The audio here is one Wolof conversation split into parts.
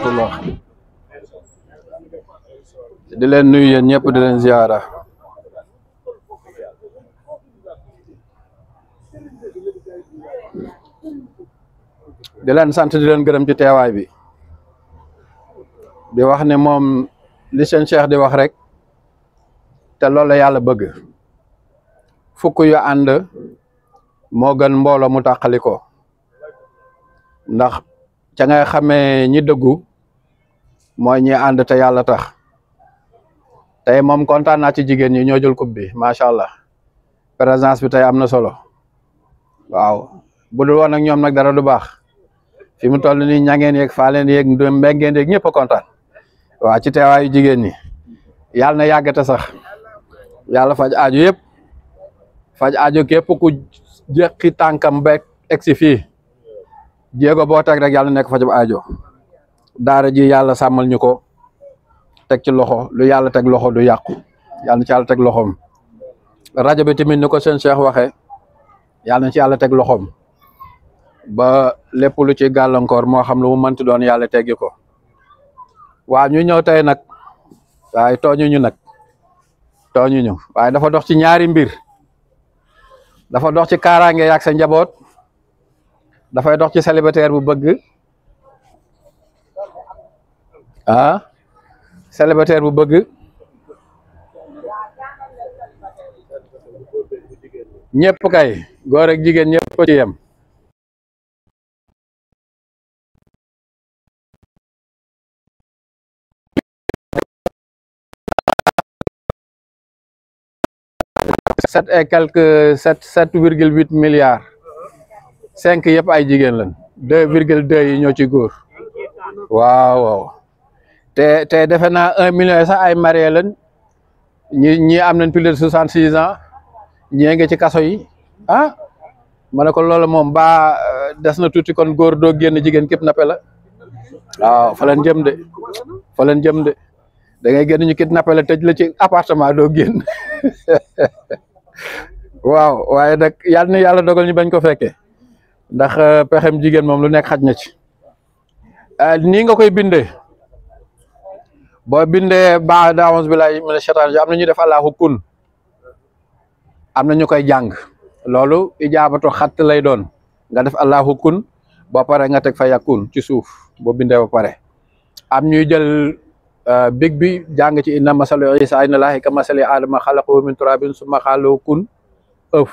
rahmatullah di leen nuyu yéen ñëpp di leen ziara di leen sant di leen gërëm ci teewaay bi di wax ne moom li seen cheikh di wax rek te loolu la yàlla bëgg fukk yu ànd moo gën mbooloo mu tàqali ko ndax ca ngay xamee ñi dëggu mooy ñi ànd te yàlla tax tey moom kontaan naa ci jigéen ñi ñoo jël coupe bi macha allah présence bi tey am na solo waaw bu dul woon ak ñoom nag dara du baax fi mu toll nii ñangeen yeeg faaleen yeeg mbengeen yeeg ñëpp a kontaan waaw ci teewaayu jigéen ñi yàlla na yàggate sax yàlla faj aajo yëpp faj aajo képp ku jeqi tànkam ba egsi fii jéego boo teg rek yàlla nekk fajub aajo daara ji yàlla sàmmal ñu ko teg ci loxo lu yàlla teg loxo du yàqu yàlla na ci yàlla teg loxoom rajo bi tamit ni ko seen cheikh waxee yàlla na ci yàlla teg loxoom ba lépp lu ci gàllankoor moo xam lu mu mënti doon yàlla teggi ko waaw ñu ñëw tey nag waaye tooñuñu nag tooñuñu waaye dafa dox ci ñaari mbir dafa dox ci kaaraange yaak sa njaboot dafay dox ci célibataire bu bëgg célibataire bu bëgg ñëpp kay góor ak jigéen ñëpp ci yem sept et quelque 7,8 milliards 5 yëpp ay jigéen lañ 2,2 yi ñoo ci góor waaw te defe naa 1 million sax ay marié lañ ñi am nañ plus de 66 ans ñii ngi ci kaso yi ma ne ko loolu moom ba des na tuuti kon góor doo génn jigéen képp nappe la waaw fa leen jëm de da ngay génn ñu kidnappé la tëj la ci appartement doo génn waaw waaye nag yàlla na yàlla dogal ñu bañ ko fekkee ndax pexem jigéen moom lu nekk xaj na ci nii nga koy bindee boo bindee ba a'uuzu billaahi mina shaytaani rajiim am na ñu def allahu kun am na ñu koy jàng loolu ijaabatu xatt lay doon nga def allahu kun boo pare nga teg fa yakun ci suuf boo bindee ba pare am ñuy jël big bi jàng ci inna masalu isa inna laahi ka masali aadama xalaqahu min turabin summa xaalahu kun ëf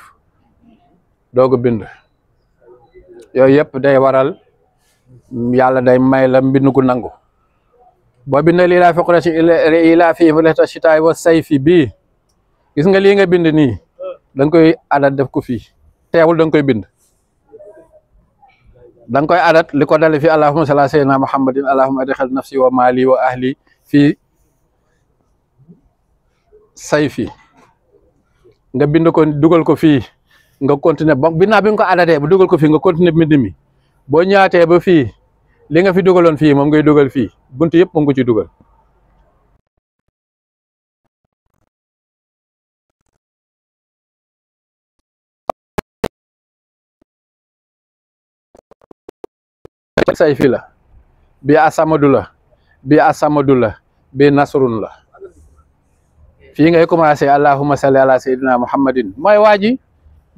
doogu bind yooyu yëpp day waral yàlla day may la mbind gu nangu boo bindee lii laa foqre ci ilaa fii leta sitaay wa sayfi bii gis nga lii nga bind nii da nga koy adat def ko fii teewul da nga koy bind da nga koy adat li ko dale fi allahumma salli ala sayyidina muhammadin allahumma adxil nafsi wa mali wa ahli fii sayfi nga bind ko dugal ko fii nga continuer ba binaa bi nga ko adatee bu dugal ko fii nga continuer bind mi boo ñaatee ba fii li nga fi dugaloon fii moom ngay dugal fii buntu yëpp moom nga ci dugal sayfi la bi asamadu la bi nasrun la fii ngay commencé allahumma salli ala sayyidina muhammadin mooy waa ji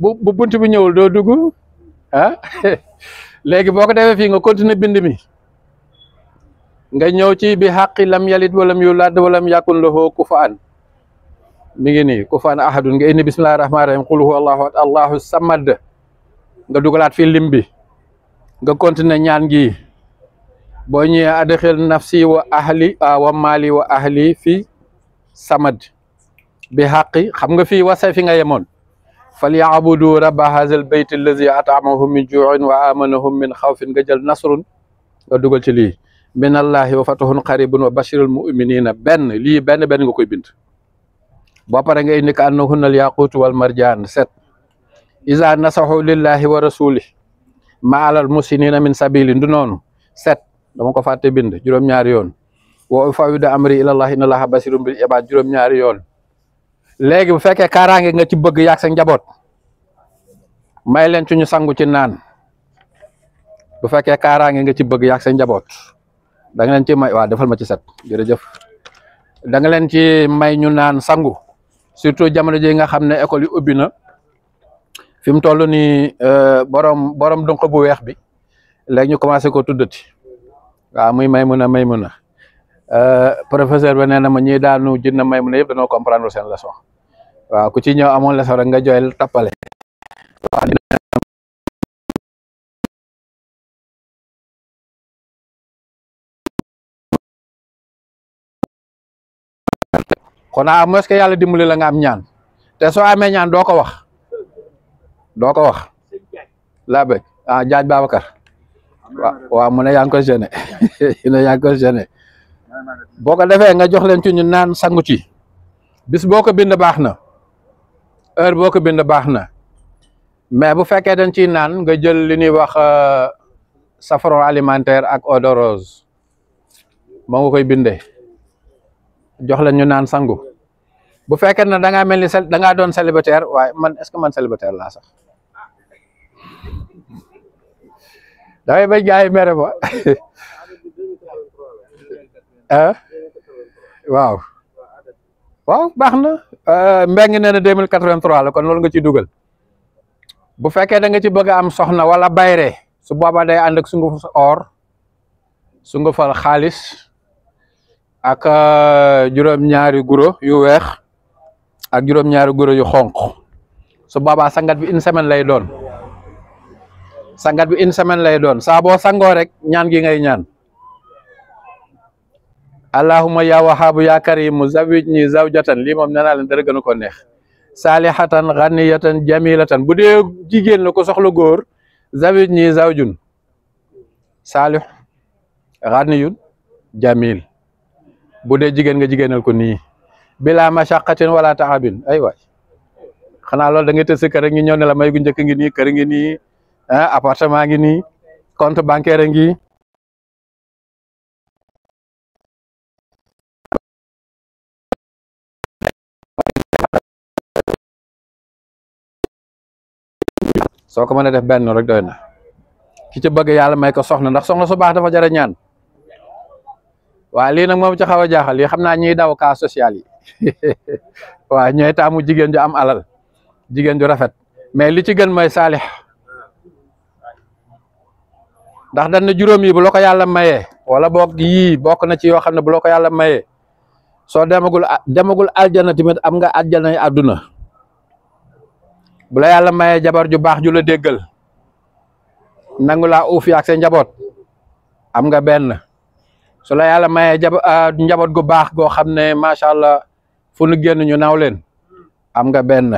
bu bunt bi ñëwul doo dugg léegi boo ko defee fii nga continuer bind mi nga ñëw ci bi xaqi lam yalid walam yulad walam yakun lahu kufuwan mi ngi nii kufuwan ahadun nga indi bismillahir rahmanir rahim qul huwa allahu samad nga dugalaat fii lim bi nga continuer ñaan gi boo ñëwee adxil nafsi wa ahli wa mali wa ahli fi samad bi xaqi xam nga fii wasa fi nga yemoon falyabudu rabba hazal bayt allazi at'amahum min ju'in wa amanahum min xawfin nga jël nasrun nga dugal ci lii minallahi wa fatuhun qaribun wa bashirul mu'minina benn lii benn nga koy bind boo pare nga indi ka annahunna al yaqutu wal marjaan set iza nasahu lillahi wa rasulih ma alal musinina min sabilin du noonu set dama ko fàtte bind juróom-ñaari yoon wa ufawwidu amri ilallahi inna allaha basirun bil ibad juróom-ñaari yoon léegi bu fekkee kaaraange nga ci bëgg yaag sa njaboot may leen ci ñu sangu ci naan bu fekkee kaaraange nga ci bëgg yaag sa njaboot da nga leen ci may waaw defal ma ci set jërëjëf da nga leen ci may ñu naan sangu surtout jamono ji nga xam ne école yi ubbi na fi mu toll nii borom dunq bu weex bi léegi ñu commencé ko tuddati waaw muy Maymuna professeur bi nee na ma ñi daanu jinna Maymuna yëpp dañoo comprendre seen leçon waaw ku ci ñëw amoon leçon rek nga jooyal tappale xanaa est-ce que yàlla dimbali la nga am ñaan te soo amee ñaan doo ko wax laa bëgg jaaj Babacar waaw mu ne yaa ngi ko gêné ne yaa ngi ko gêné boo ko defee nga jox leen ci ñu naan sangu ci bis boo ko bind baax na heure boo ko bind baax na mais bu fekkee dañ ciy naan nga jël li ñuy wax safran alimentaire ak eau de rose moo nga koy bindee jox leen ñu naan sangu bu fekkee ne da ngaa mel ni da ngaa doon célibataire waaye man est-ce que man célibataire laa sax dafay bay gars yi mere ma waaw baax na Mbengue nee na 2083 la kon loolu nga ciy dugal bu fekkee da nga ci bëgg a am soxna wala bayre su boobaa day ànd ak sunguf or sungufal xaalis ak juróom-ñaari guro yu weex ak juróom-ñaari guro yu xonq su boobaa sangat bi une semaine lay doon saa boo sangoo rek ñaan gi ngay ñaan allahumma ya wahaabu ya karimu zawwijni zawjatan lii moom nee naa leen dara gënu ko neex salihatan ghaniyatan jamilatan bu dee jigéen la ko soxla góor zawwijni zawjun salih ghaniyun jamil bu dee jigéen nga jigéenal ko nii bila mashaqatin wala taabin ay waay xanaa loolu da ngay tëdd si kër ngi ñëw ne la may gu njëkk ngi nii kër ngi nii appartement ngi nii compte bancaire ngi soo ko mën a def benn rek doy na ki ci bëgg yàlla may ko soxna ndax soxna su baax dafa jar a ñaan waaw lii nag moom ci xaw a jaaxal lii xam naa ñiy daw cas social yi waaw ñooy taamu jigéen ju am alal jigéen ju rafet mais li ci gën mooy saalix ndax dañ ne juróom yi bu la ko yàlla mayee wala boog yii bokk na ci yoo xam ne bu la ko yàlla mayee soo demagul aljana tamit am nga aljana yi àdduna bu la yàlla mayee jabar ju baax ju la déggal nangu laa uuf ak seen njaboot am nga benn su la yàlla mayee njaboot gu baax goo xam ne macha allah fu nu génn ñu naw leen am nga benn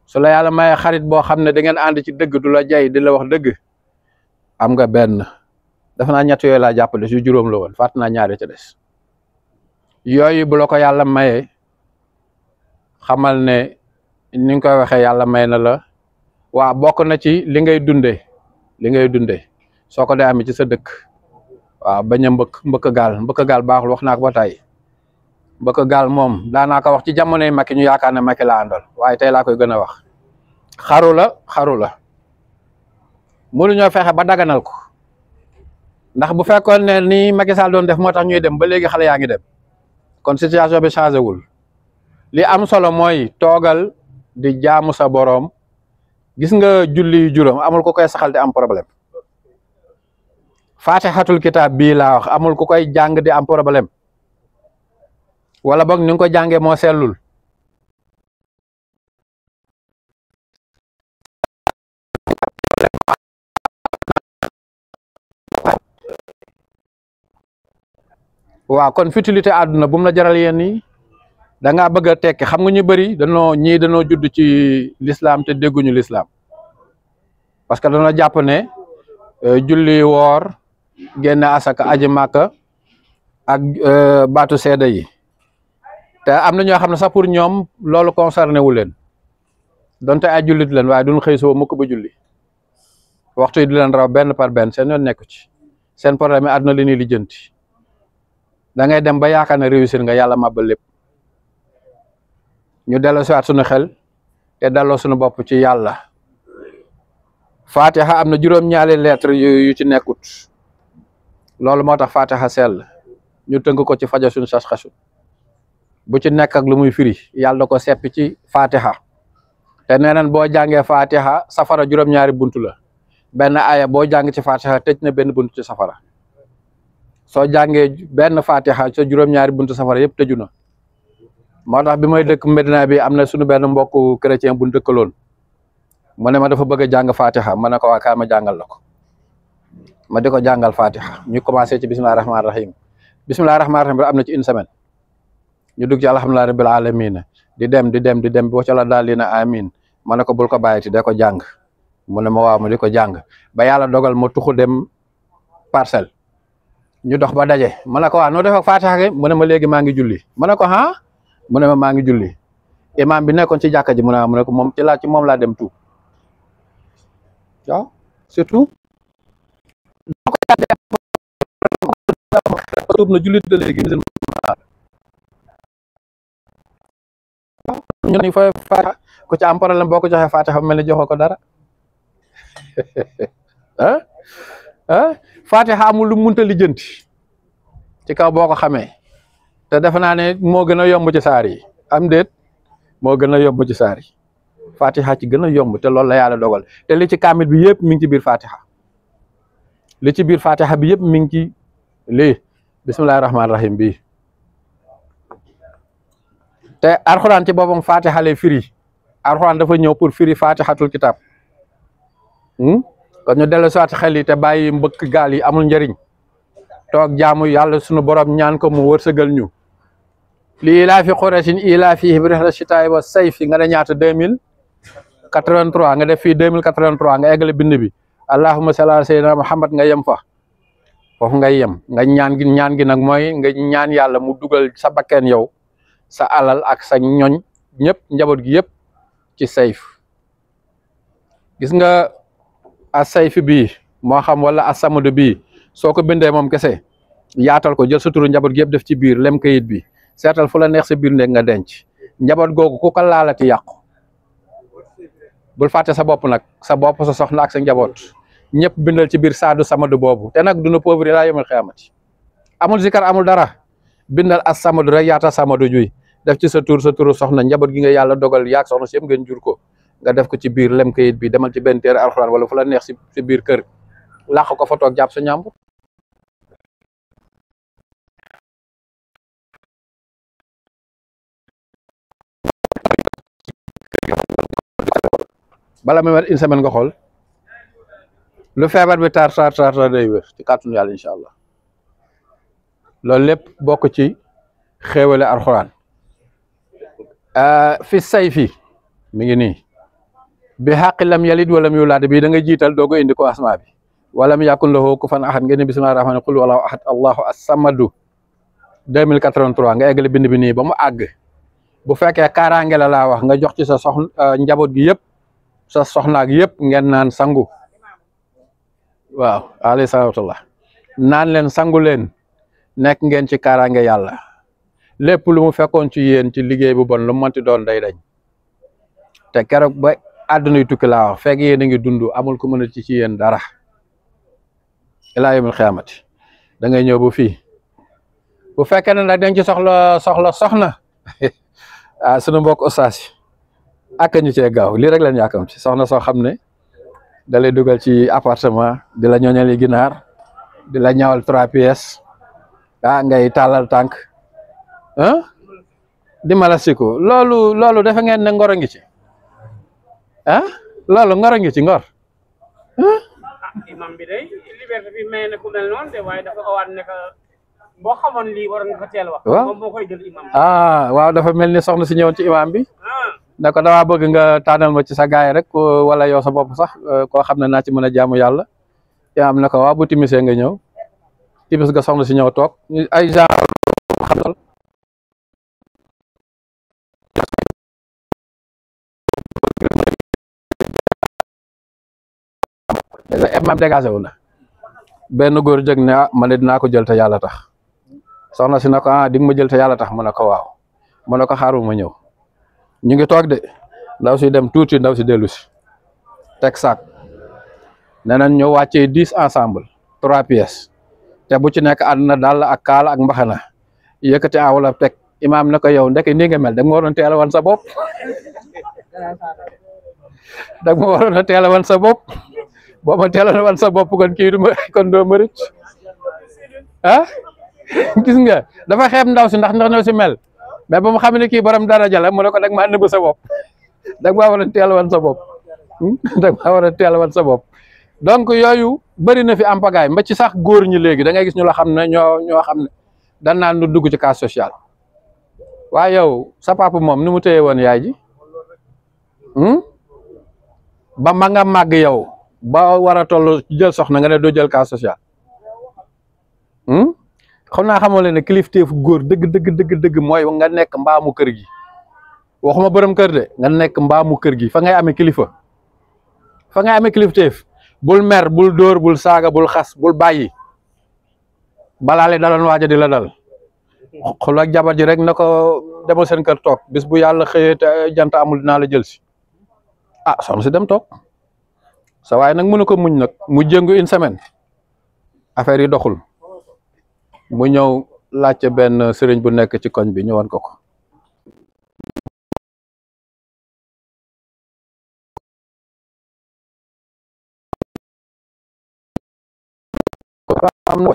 su la yàlla mayee xarit boo xam ne da ngeen ànd ci dëgg du la jay di la wax dëgg am nga benn dafa naa ñett yooyu laa jàppale su juróom la woon fàtt naa ñaari ca des yooyu bu la ko yàlla mayee xamal ne ni nga koy waxee yàlla may na la waa bokk na ci li ngay dundee soo ko dee amee ci sa dëkk waaw bañ a mbëkk gaal baaxul wax naa ko ba tey mbëkk gaal moom daanaa ko wax ci jamonoy Macky ñu yaakaar ne Macky laa àndal waaye tey laa koy gën a wax xaru la mënuñoo fexe ba daganal ko ndax bu fekkoon ne ni Macky Sall doon def moo tax ñuy dem ba léegi xale yaa ngi dem kon situation bi changé wul li am solo mooy toogal di jaamu sa boroom gis nga julli yu juróom amul ku koy saxal di am problème fatihatul kitab bii laa wax amul ku koy jàng di am problème wala boog ni nga ko jàngee moo sellul waaw kon futilité àdduna bu mu la jaral yéen yi da ngaa bëgg a tekki xam nga ñu bëri dañoo judd ci l'islam te dégguñu l'islam parce que dañoo jàpp ne julli woor génne asaka aji màkka ak baatu seeda yi te am na ñoo xam ne sax pour ñoom loolu concerné wu leen donte ay jullit leen waaye duñ xëy soo mukk ba julli waxtu yi di leen raw benn par benn seen yoon nekku ci seen problème yi àdduna li ñuy lijjanti da ngay dem ba yaakaar ne réussir nga yàlla màbbal lépp ñu delloo siwaat suñu xel te delloo suñu bopp ci yàlla fatiha am na juróom-ñaari lettre yu ci nekkut loolu moo tax fatiha sell ñu tënk ko ci faja suñ sas-xasu bu ci nekk ak lu muy firi yàlla da ko seppi ci fatiha te nee nañ boo jàngee fatiha safara juróom-ñaari buntu la benn aaya boo jàng ci fatiha tëj na benn buntu ci safara soo jàngee benn fatiha sa juróom-ñaari buntu safara yëpp tëju na moo tax bi may dëkk Medina bi am na suñu benn mbokku chrétien bu dëkkaloon mu ne ma dafa bëgg a jàng fatiha ma ne ko waa kaay ma jàngal la ko ma di ko jàngal fatiha ñu commencé ci bismillahi rahmaani rahim bismillahi rahmaani rahim am na ci une semaine ñu dugg ci alhamdulillahi rabbil alamin di dem boo ca la daal dina amin ma ne ko bul ko bàyyiti de ko jàng mu ne ma waaw ma di ko jàng ba yàlla dogal ma tuxu dem Parcelles ñu dox ba daje ma ne ko waaw noo def ak fatiha gi mu ne ma léegi maa ngi julli ma ne ko ah mu ne ma maa ngi julli imam bi nekkoon ci jàkka ji mu ne ko moom ci moom laa dem tuub waaw surtout tuub na jullit de léegi ñu ne fa fatiha ku ci am problème boo ko joxee fatiha mel ni joxoo ko dara fatiha amul lu munta lijjanti ci kaw boo ko xamee te defe naa ne moo gën a yomb ci saar yi am déet moo gën a yomb ci saar yi fatiha ci gën a yomb te loolu la yàlla dogal te li ci kaamil bi yëpp mi ngi ci biir fatiha li ci biir fatiha bi yëpp mi ngi ci lii bismillahi rahmaani rahim bii te alxuraan ci boppam fatiha lay firi alxuraan dafa ñëw pour firi fatihatul kitab kon ñu dellu soit xel yi te bàyyi mbëkk gaal yi amul njëriñ toog jaamu yàlla sunu borom ñaan ko mu wërsëgal ñu li ilaa fi Qurayshin ilaa fi rihlati shitaa'i wa sayfi nga ne ñaata 2083 nga def fii 2083 nga eggale bind bi allahumma salli ala sayyidina Muhammad nga yem fa foofu ngay yem nga ñaan gi nag mooy nga ñaan yàlla mu dugal sa bakkeen yow sa alal ak sa ñoñ ñëpp njaboot gi yëpp ci sayf gis nga a sayf bii moo xam wala a samadu bii soo ko bindee moom kese yaatal ko jël sa turu njaboot gi yëpp def ci biir lem kayit bi seetal fu la neex sa biir nekk nga denc njaboot googu ku ko laalati yàqu bul fàtte sa bopp nag sa bopp sa soxna ak sa njaboot ñëpp bindal ci biir saadu samadu boobu te nag duna pauvre laa yomul xiyaamati amul zikar amul dara bindal as samadu rek yaata samadu juy def ci sa turu soxna njaboot gi nga yàlla dogal yaag soxna si yëpp ngeen jur ko nga def ko ci biir lem kayit bi demal ci benn téere alxuraan wala fu la neex si biir kër làq ko fa toog jàpp sa ñàmbur bala may mat une semaine nga xool lu feebar bi tar day wér ci kàttanu yàlla incha allah loolu lépp bokk ci xéewale alxuraan fi sayfi mi ngi nii bi xaqi lam yalid walam yulad bi da nga jiital doogo indi ko asma bi walam yakun lahu kufuwan ahad ngeen bismillahir rahmanir rahim qul wallahu ahad allahu as-samadu 2083 nga eggale bind bi nii ba mu àgg bu fekkee kaaraange la laa wax nga jox ci sa soxna njaboot gi yëpp sa soxnaak yëpp ngeen naan sangu waaw alayhi salaatullah naan leen sangu leen nekk ngeen ci kaaraange yàlla lépp lu mu fekkoon ci yéen ci liggéey bu bon lu mu mënti doon day dañ te keroog ba àdduna yu tukki laa wax fekk yéen a ngi dund amul ku mën a ci yéen dara ilaa yawmil xiyaamati da ngay ñëw bu fii bu fekkee ne nag dañ ci soxna sunu mbokk ustaas yi ak ñu cee gaaw lii rek leen yaakam ci soxna soo xam ne da lay dugal ci appartement di la ñooñal yi ginaar di la ñawal 3 pièces ngay tàllal tànk di malasiku loolu dafa ngeen ne ngor a ngi ci loolu ngor a ngi ci ngor imam bi day liberté bi may na ku mel noonu de waaye dafa awaat ne boo xamoon lii war nga ko teel wax moom moo koy jël imam waaw dafa mel ni soxna si ñëwoon ci imam bi ne ko dawaa bëgg nga tànnal ma ci sa gaay rek wala yow sa bopp sax koo xam ne naa ci mën a jaamu yàlla imam ne ko waaw bu timisee nga ñëw timis nga soxna si ñëw toog ay genre xam imam dégagé wu na benn góor jóg ne man de dinaa ko jël te yàlla tax soxna si ne ko di nga ma jël te yàlla tax mu ne ko waaw mu ne ko xaaru ma ñëw ñu ngi toog de ndaw si dem tuuti ndaw si dellu si teg saak nee nañ ñu wàccee 10 ensemble 3 pièces te bu ci nekk ànd na daal ak kaala ak mbaxana yëkkati awla teg imaam na ko yow ndeke nii nga mel da nga ma waroon teel a wan sa bopp da nga ma waroon a teel a wan sa bopp boo ma teel a wan sa bopp kon kii du ma kon doo ma rëcc ah gis nga dafa xeeb ndaw si ndax ndaw si mel mais ba mu xam ne kii borom daraja la mu ne ko dag maa nëbb sa bopp dag maa war a teel a wan sa bopp dag maa war a teel a wan sa bopp donc yooyu bëri na fi am pagaay mba ci sax góor ñi léegi da ngay gis ñu la xam ne ñoo xam ne dan naan nu dugg ci cas social waaye yow sa papa moom ni mu téye woon yaay ji ba ma nga màgg yow ba war a toll jël soxna nga ne doo jël cas social xam naa xamoo leen ne kilifteefu góor dëgg mooy nga nekk mbaamu kër gi waxuma borom kër de nga nekk mbaamu kër gi fa ngay amee kilifa fa ngay amee kilifteef bul mer bul dóor bul saaga bul xas bul bàyyi balaa le daloon waaja di la dal xul ak jabar ji rek na ko demal seen kër toog bis bu yàlla xëyee te jant amul dinaa la jël si soxna si dem toog sa waaye nag mënu ko muñ nag mu jëngu une semaine affaire yi doxul mu ñëw laajte benn sëriñ bu nekk ci koñ bi ñëwoon ko am na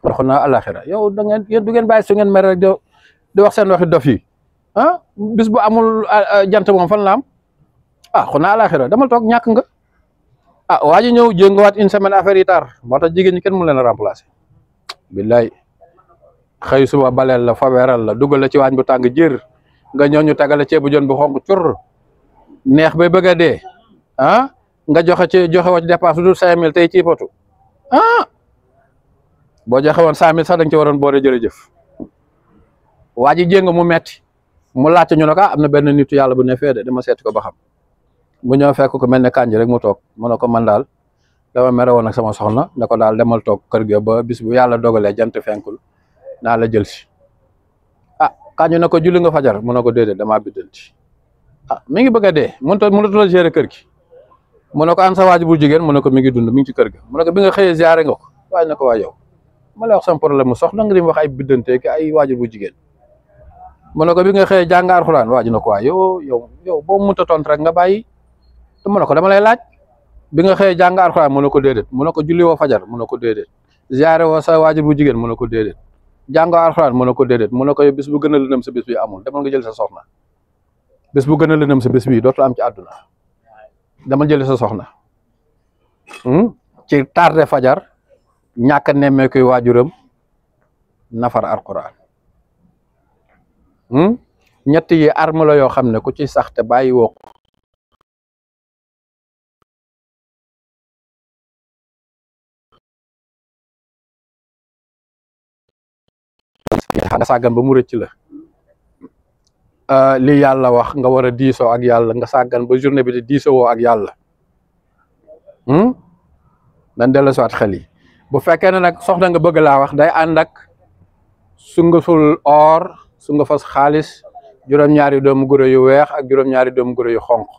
dox naa àlaxira yow da ngeen yéen du ngeen bàyyi su ngeen mer rek di wax seen waxi dof yi bis bu amul jant moom fan la am xon naa àlaxira damal toog ñàkk nga waa ji ñëw jéngawaat une semaine affaire yi tar moo tax jigéen ñi kenn mu leen a remplacer billaay xëy suba baleel la faweeral la dugal la ci waañ bu tàng jër nga ñëw ñu tegale ceebu jën bu xonk cur neex bay bëgg a dee nga joxe woo ci dépense du 5000 tey ci potu boo joxe woon 100000 sax da nga ci waroon boole jërëjëf waa ji jéng mu metti mu laajte ñu ne ko am na benn nitu yàlla bu ne fee de dama seeti ko ba xam bu ñëw fekk ko mel ne kànji rek mu toog mu ne ko man daal dama mere woon ak sama soxna ne ko daal demal toog kër ga ba bis bu yàlla dogalee jant fenkul naa la jël si kànji ne ko julli nga fajar mu ne ko déedéet damaa biddanti mi ngi bëgg a dee mënatu la gérer kër gi mu ne ko an sa waaju bu jigéen mu ne ko mi ngi dund mi ngi ci kër ga mu ne ko bi nga xëyee ziare nga ko waaye ne ko waa yow ma lay wax sama problème mu soxna nga di wax ay biddante ki ay waajur bu jigéen mu ne ko bi nga xëyee jàng Alxuraan waaju na ko waa yow boo mënta tont rek nga bàyyi te mu ne ko dama lay laaj bi nga xëyee jàng Alxuraan mu ne ko déedéet mu ne ko julli woo fajar mu ne ko déedéet ziare woo sa waajur bu jigéen mu ne ko déedéet jàng Alxuraan mu ne ko déedéet mu ne ko bis bu gën a lëndëm sa bis bi amul demal nga jël sa soxna bis bu gën a lëndëm sa bis bi dootul am ci àdduna demal jël sa soxna ci tardé fajar ñàkk a nemmeekuy waajuram nafar Alxuraan ñett yi arme la yoo xam ne ku ci sax te bàyyi woo nga sàggan ba mu rëcc la li yàlla wax nga war a diisoo ak yàlla nga sàggan ba journée bi di diisoo ak yàlla dañ dellu siwaat xel yi bu fekkee ne nag soxna nga bëgg laa wax day ànd ak sunguful or sungufas xaalis juróom-ñaari doomu guro yu weex ak juróom-ñaari doomu guro yu xonq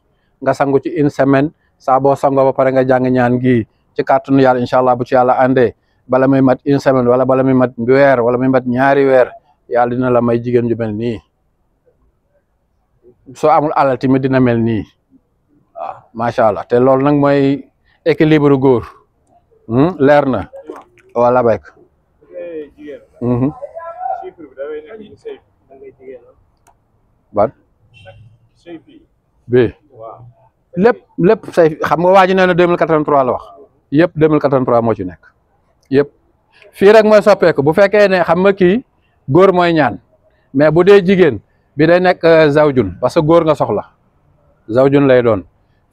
nga sangu ci une semaine saa boo sangoo ba pare nga jàng ñaan gi ci kàttanu yàlla incha allah bu ci yàlla àndee bala muy mat une semaine wala bala muy mat weer wala muy mat ñaari weer yàlla dina la may jigéen ju mel nii soo amul alal tamit dina mel nii waaw macha allah te loolu nag mooy équilibre góor leer na wala bayk ban bi lépp say xam nga waa ji nee na 2083 la wax yëpp 2083 moo ci nekk yëpp fii rek mooy soppeeku bu fekkee ne xam nga kii góor mooy ñaan mais bu dee jigéen bi day nekk zawjun parce que góor nga soxla zawjun lay doon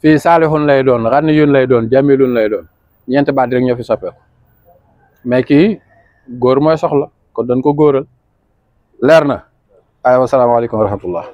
fii saalihun lay doon ghaniyun lay doon jamilun lay doon ñeenti baat rek ñoo fi soppeeku mais kii góor mooy soxla kon dañ ko góoral leer na aywa salaamaaleykum wa rahmatullah